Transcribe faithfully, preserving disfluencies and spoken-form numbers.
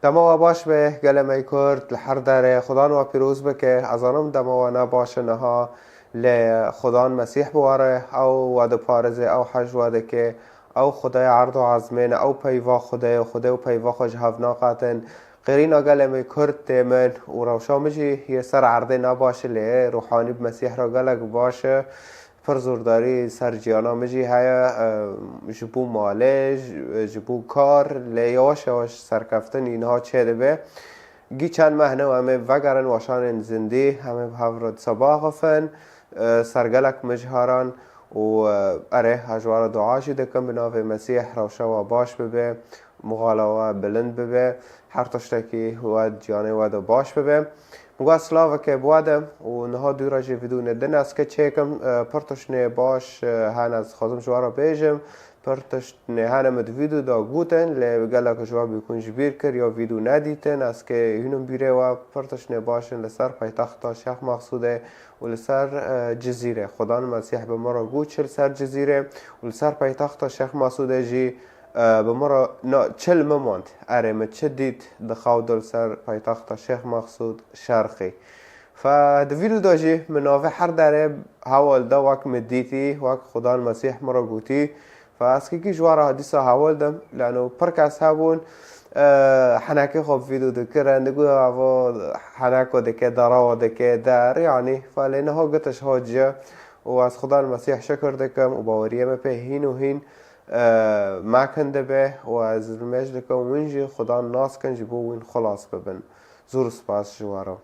Dema we baş be, gelê me Kurd, li her derê, Xudan we pîroz bike. Ez zanim dema we ne baş e niha, lê Xudan Mesîh bi we re, ew we diparêze, ew hej we dike, ew Xwedê erd û ezmên e, ew peyva Xwedê ye, Xwedê û peyva xwe ji hev naqetin. Qêrîna gelê me Kurd tê min û rewşa min jî yê ser erdê ne baş e, lê ruhanî bi Mesîh re gelek baş e. Pir zordarî ser jiyana min jî heye, e, ji bo malê, ji, ji bo kar, lê yawaş yawaş serkeftinî niha çêdibe. Gî çend meh ne em ê vegerin weşanên zindî, em ê bi hev re disa biaxifin, e, ser gelek mijaran û, e, erê, ez ji we re dua jî dikim, bi navê Mesîh rewşa we baş bibe, mixala we bilind bibe, her tiştekî we di jiyanê we de baş bibe. Min got silavekê bi we de û niha dû re jî vîdyoyê din ez ke çêkim, e, pir tiştê baş, e, hene ez dixwazim ji we re bêjim. Pir tiştê hene min di vîdyo de gotin, lê gelek ji we bêkûn ji bîr kir ya vîdyo nedîtin. Ez ke hînim bîrê we, pir tiştê baş in li ser paytexta Şêx Mexsûdê û li ser, e, Cizîrê. Xudan Mesîh bi min re got çi li ser Cizîrê û li ser paytexta Şêx Mexsûdê jî, e, bi min re na, çi li min mand. Erê, min çi dît di xew de li ser paytexta Şêx Mexsûd Şerqî. Fe di vîdyo de jî min navê her derê heval da wek min dîtî, wek Xudan Mesîh min re gotî. Fe ez kekî ji we re dîsa heval dim, lano pir kes hebûn, e, henekê xwe bi vîdyo dikirin, digot, "Avo heneko dike, darawa dike, der." Yanî, fe lê niha gitiş hat ji û ez Xudan Mesîh şikir dikim û baweriyê me pê hîn û hîn, e, mekin dibe û ez li mêj dikim win jî Xudan nas kin ji bo win xilas bibin. Zor spas ji we re.